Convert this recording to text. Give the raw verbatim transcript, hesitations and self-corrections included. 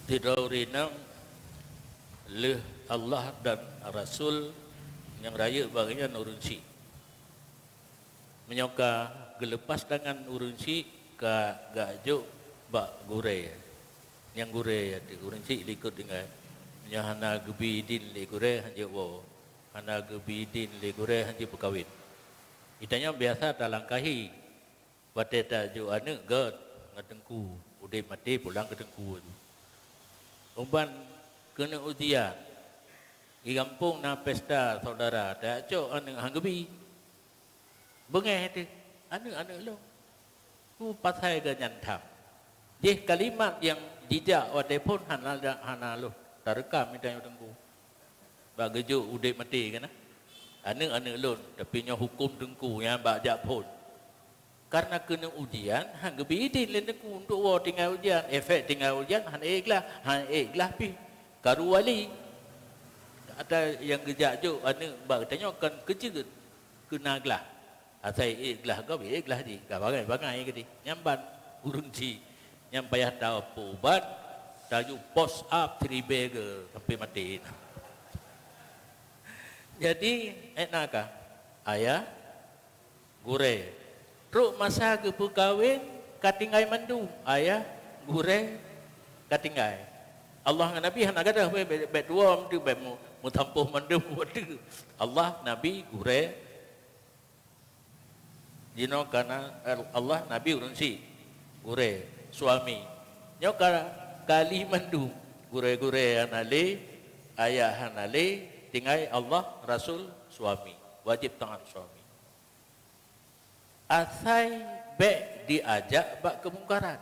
Sidroe ureuëng inong lheueh Allah dan Rasul nyang rayeuk bak geuhnyan ureuëng syiek. Meunyoe ka geuleupas tangan ureuëng syiek, ka geujok bak gurée. Nyang gurée nyan ureuëng syiek likot tinggai. Meunyoe hana geubi idin lé gurée, hanjeuet woe. Hana geubi idin lé gurée, hanjeuet peukawen. Geutanyoe biasa talangkahi watée tajok aneuëk gét ngon teungku, udeb maté pulang keu teungku. Uban keuneuk ujian, di gampông na pesta saudara, tajak cok aneuëk han geubi. Beungéh teuh, aneuëk-aneuëk lôn. Peue pasai geuhnyan tham? Jih kalimat nyang jijak watée phon hana, hana lôn tareukam, geutanyoe teungku. Bak geujok udeb maté keunan. Aneuëk-aneuëk lôn, tapi nyoe huköm teungku nyang bak jak phon. Kareuna keuneuk ujian, han geubi idin lé teungku untuk woe tinggai ujian. Efek tinggai ujian, hana ék glah, hana ék glah pih. Karu wali. Ata nyang geujak jok aneuëk bak geutanyoe kon keu jeuet, keu na glah. Asai ék glah gob, ék glah jih, ka bangai-bangai geude. Nyan ban ureuëng syiek nyang payah tapeuubat, tajok post up siribée geuh sampai maté na. Jadi, ék na ka ayah, gurée. Trok masa geupeukawen, ka tinggai mandum, ayah, gurée, ka tinggai. Allah ngon Nabi hana gadôh, bèk, bèk, bèk tuwoe, bèk mu-, meutampoh mandum watée. Allah, Nabi, gurée, Jinoe ka na Allah, Nabi, ureuëng syiek, gurée, suami. Nyoe ka kali mandum, gurée-gurée hana lé, ayah hana lé, tinggai Allah, Rasul, suami. Wajéb taát suami. Asai bèk diajak bak keumungkaran.